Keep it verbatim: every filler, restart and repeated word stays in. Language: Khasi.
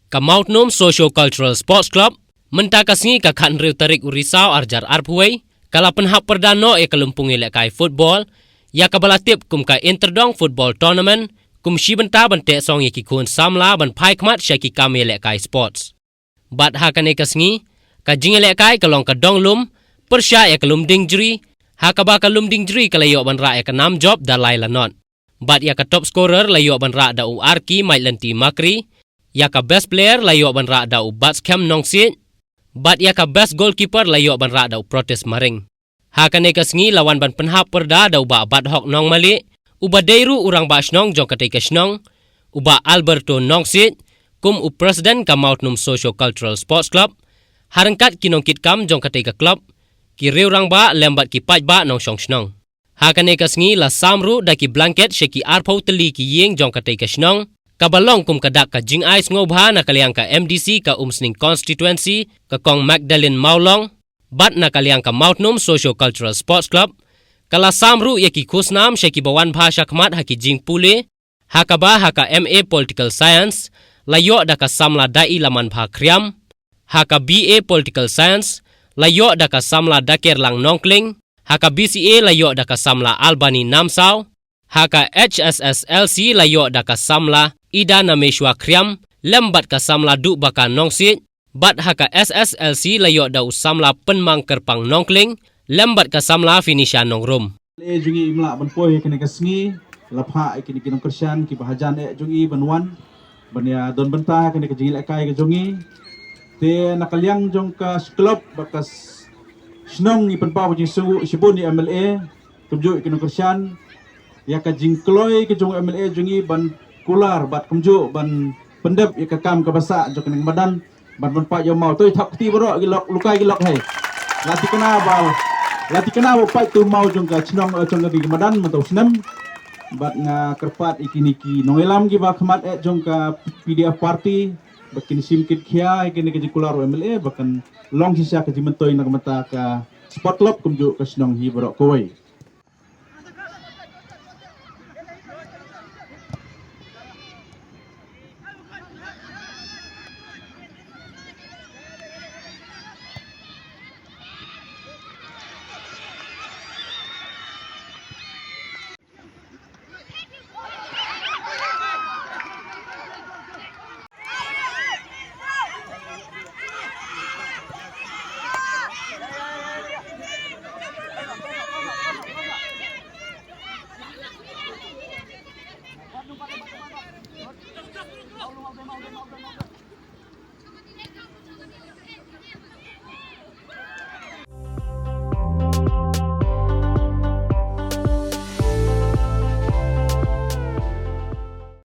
Ka Mawtnum Socio Cultural Sports Club mynta ka sngi ka khatnriew tarik u Risaw arjar arphew, ka la pynhap pyrda noh ïa ka lympung ïalehkai football ïa kaba la tip kum ka Inter Dong Football Tournament, kum shi bynta ban teh song ïa ki khun samla ban phai khmat sha ki kam ïalehkai sports. Bad ha kane ka sngi, ka jingïalehkai ka long ka dong lum pyrshah ïa ka Lumdiengjri, ha kaba ka Lumdiengjri ka la ïoh ban rah ïa ka nam jop da lai la not. Bad ïa ka top scorer la ïoh ban rah da u Arki Maitlynti Makri, ïa ka best player la ïoh ban rah da u Batskhem Nongsiej, bad ïa ka best goalkeeper la ïoh ban rah da u Protest Maring. Ha kane ka sngi la wan ban pynhap pyrda da u Bah Bathok Nongmali, uba dei ruh u rangbah shnong jong katei ka shnong, u Bah Alberto Nongsiej, kum u president ka Mawtnum Socio Cultural Sports Club, ha ryngkat ki nongkitkam jong katei ka club, ki riew rangbah lem bad ki paidbah nongshong shnong. Ha kane ka sngi la sam ruh da ki blanket sha ki arphew tylli ki ïing jong katei ka shnong, kaba long kum ka dak ka jingai sngewbha na ka liang ka M D C ka Umsning Constituency, ka Kong Magdalene Mawlong, bad na ka liang ka Mawtnum Socio Cultural Sports Club, ka la sam ruh ïa ki khusnam sha kiba wan bha sha khmat ha ki jingpule, ha kaba ha ka M A Political Science la ïoh da ka samla Dai Lamanbha Khriam, ha ka B A Political Science la ïoh da ka samla Dakerlang Nongkling, ha ka B C A la ïoh da ka samla Albani Namsaw, ha ka H S S L C la ïoh da ka samla Ida Nameshwa Khriam, lem bad ka samla Duhbaka Nongsiej, bad ha ka S S L C la ïoh da u samla Pynmang Kyrpang Nongkling, lem bad ka samla Finisha Nongrum. E jong ngi im lah ban poi ha kane ka sngi, la phah ïa kine ki nongkyrshan kiba hajan eh jong ngi ban wan ban ïa don bynta ha kane ka jingïalehkai ka jong ngi. Te na ka liang jong ka club bad ka s-, shnong ngi pynpaw ka jingsngewnguh shibun ïa M L A, kumjuh ïa ki nongkyrshan, ïa ka jingkloi ka jong M L A jong ngi ban kular bad kumjuh ban pyndep ïa ka kam kaba sah jong ka ning madan, ban ban pait ïa u maw. Toi thap kti baroh ki lok, lukai ki lok hei. La tikna ba, la tikna ba pait tu maw jong ka chnong, eh, jong ka ri ka madan mynta u snem. Bad nga kyrpad ïa kine ki nongïalam kiba khmat eh jong ka P D F party, ba kin shim kit khia ïa kine ki jingkular u M L A, ba kan long shisha ka jingmyntoi na ka bynta ka sport club kumjuh ka shnong hi baroh kawei.